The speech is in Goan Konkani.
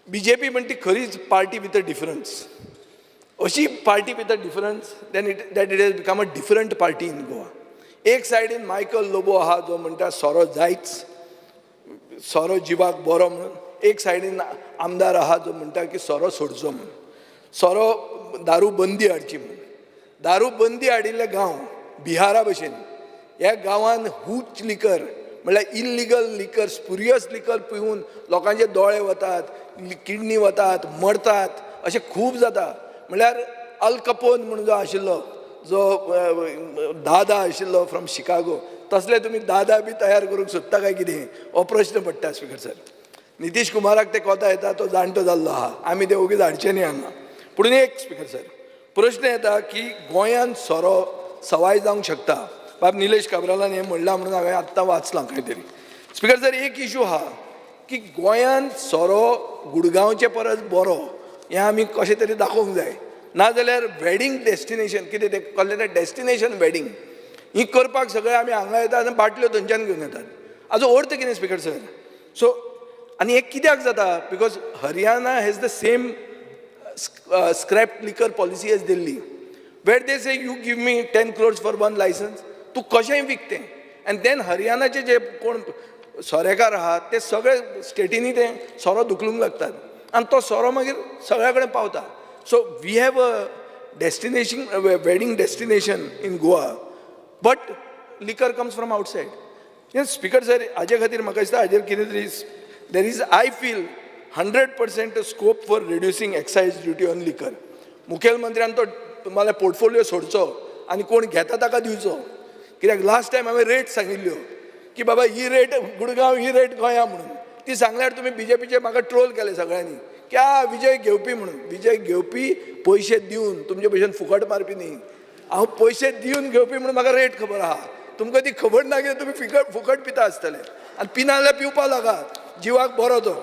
बीजेपी म्हणटी खरीच पार्टी विथ अ डिफरन्स. अशी party with a difference then it that it has become a different party in Goa. एक सायडीन मायकल लोबो आहा, जो म्हणटा सोरो जायच, सोरो जिवाक बरो म्हणून. एक सायडीन आमदार आहा जो म्हणटा की सोरो सोडचो म्हणून, सोरो दारू बंदी हाडची म्हणून. दारू बंदी हाडिल्ले गांव बिहारा भशेन, ह्या गांवान हूच लिकर म्हणल्यार इल्लिगल लिकर, स्पुरियस लिकर पिवन लोकांचे दोळे वतात, किडनी वतात, मरतात, अशें खूब जाता. म्हणल्यार अल कपोन म्हणून जो आशिल्लो, जो दादा आशिल्लो फ्रॉम शिकागो, तसले तुमी दादा बी तयार करूंक सोदता काय कितें, हो प्रश्न पडटा. स्पिकर सर, नितीश कुमाराक ते कोता येता, तो जाणटो जाल्लो आहा, आमी ते ओगीच हाडचे न्ही हांगा. पूण एक स्पिकर सर प्रश्न येता की गोंयांत सोरो सवाय जावंक शकता. बाब निलेश काब्रालान हें म्हणलां म्हणून हांवें आत्तां वाचलां खंय तरी. स्पिकर सर, एक इशू आहा की गोंयांत सोरो गुडगांवचे परस बरो हें आमी कशें तरी दाखोवंक जाय. नाजाल्यार वेडींग डेस्टिनेशन कितें तें कसलें तें डेस्टिनेशन वेडींग ही करपाक सगळे आमी हांगा येतात आनी बाटल्यो थंयच्यान घेवन येतात. हाजो अर्थ कितें स्पिकर सर? सो आनी हें कित्याक जाता? Because Haryana has the same scrap liquor policy as Delhi, where they say, "You give me 10 crores for one license, तूं कशेंय विकतें." आनी देन हरियाणाचे जे कोण सोरेकार आहात ते सगळे स्टेटींनी ते सोरो धुकलूंक लागतात आनी तो सोरो मागीर सगळ्या कडेन पावता. So we have a destination wedding destination in Goa, but liquor comes from outside. हें स्पिकर सर, हाजे खातीर म्हाका दिसता हाजेर कितें तरी there is, I feel, 100% scope for reducing excise duty on liquor. मुखेलमंत्र्यान तो मला पोर्टफोलिओ सोडचो आनी कोण घेता ताका दिवचो, कित्याक लास्ट टायम हांवें रेट सांगिल्ल्यो की बाबा ही रेट गुडगांव, ही रेट गोंया म्हणून. ती सांगल्यार तुमी बीजेपीचे म्हाका ट्रोल केले सगळ्यांनी की आ विजय घेवपी म्हणून. विजय घेवपी पयशे दिवन, तुमचे भशेन फुकट मारपी न्ही. हांव पयशे दिवन घेवपी म्हणून म्हाका रेट खबर आहा. तुमकां ती खबर ना कित्याक तुमी फिकट फुकट पिता आसतले आनी पिना जाल्यार पिवपा लागात, जिवाक बरो तो.